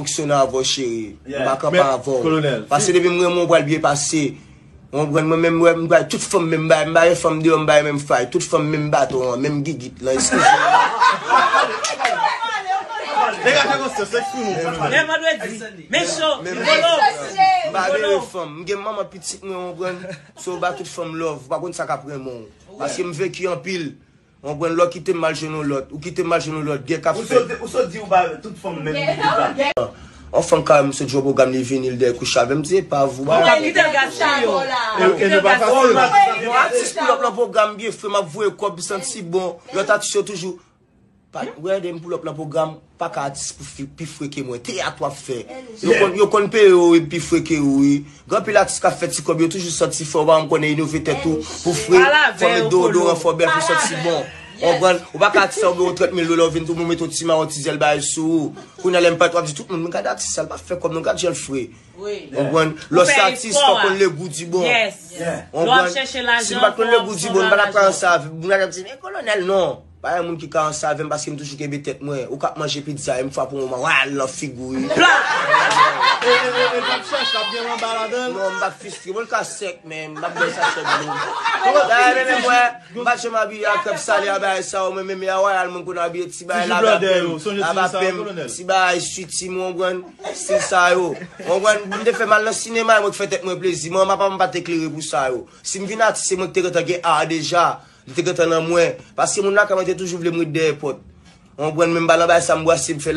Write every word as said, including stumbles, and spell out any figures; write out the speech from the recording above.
fonksyone avè w, cheri. M pa kanpe avè w. Paske depi m renmen w, ou pral byen pase. Ou konprann? Mwen menm, mwen, m bay tout fanm menm bagay, m bay fanm deyò, m bay menm fay, tout fanm menm baton an, menm gigit lan, eskize m. Degaje konsyans, eksprime w, kolonèl. Lè vandredi, men cho, Menm rigolo. M pa veye fanm, m gen manman pitit mwen, ou konprann? So, ba tout fanm love, ou pa konn sa k ap renmen w. Paske m venki anpil. Ou konprann? Lè w kite m, m al jwenn yon lòt, ou kite m, m al jwenn yon lòt, gè k ap Ou fèt. sot, ou sot di ou ba tout fanm menm gigit la. Yon fanm ka wè m sot jwe pwogram, li vini, li dèyè kouche avè m, di epav ou ba. Mwen li te gad sou yo. Li te gad sou yo. Yon atis pull up nan pwogram byen fre, m ap voye kòb, m santi bon. Lòt atis yo toujou. Pa, wè, de m pull up nan pwogram, pa ka atis pou fi- pi fre ke mwen. Teyat w ap fè. Yo konn, yo konn peye w pi fre ke ou, wi. Gen anpil atis k ap fè ti kòb, yo toujou santi fò, ou pa janm konnen inove tèt ou, pou fre, fò met deodoran, fò bèl, pou santi bon. Ou konprann? Ou pa ka atis sa, ou gen trant mil dola, ou vin tou, ou met yon ti mayo, ti zèl bagay sou ou. Kounye a lè m parèt, w ap di tout moun, men gade atis sa, l pa fè kòb non, gade jan l fre. Ou konprann? Lè w se atis, fò w konn le gou di bon. Yes. Ou konprann? Si m pa t konn le gou di bon, m pa t ap ka ansanm avè m. Moun ap di, men kolonèl, non. Pa gen moun ki ka ansanm avè m paske m toujou kenbe tèt mwen. Ou k ap manje pizza, e m frape w yon manwal nan figi w, wi. E, e, e, e, l p ap chèch, l ap gen manba ladan l. Non, m p ap fistre. Bon, l ka sèk, men m p ap bwè sachè dlo. Dayè, men, men, mwen, m pa t janm abiye a krèp sale, a bagay sa yo, mwen, men, men, a wayal, mwen konn abiye ti bagay lavapen, lavapen, ti bagay switi, mwen, ou konprann, stil sa yo. Ou konprann, m te fè m al nan sinema, e mwen k fè tèt mwen plezi. Mwen, papa m pa t eklere pou sa yo. Si m vin atis, se mwen ki te gentan gen a deja. Li te gentan nan mwen. Paske moun lakay mwen te toujou vle m ret dèyè pòt. Ou konprann, men m pa nan bagay sa, m brase, m fè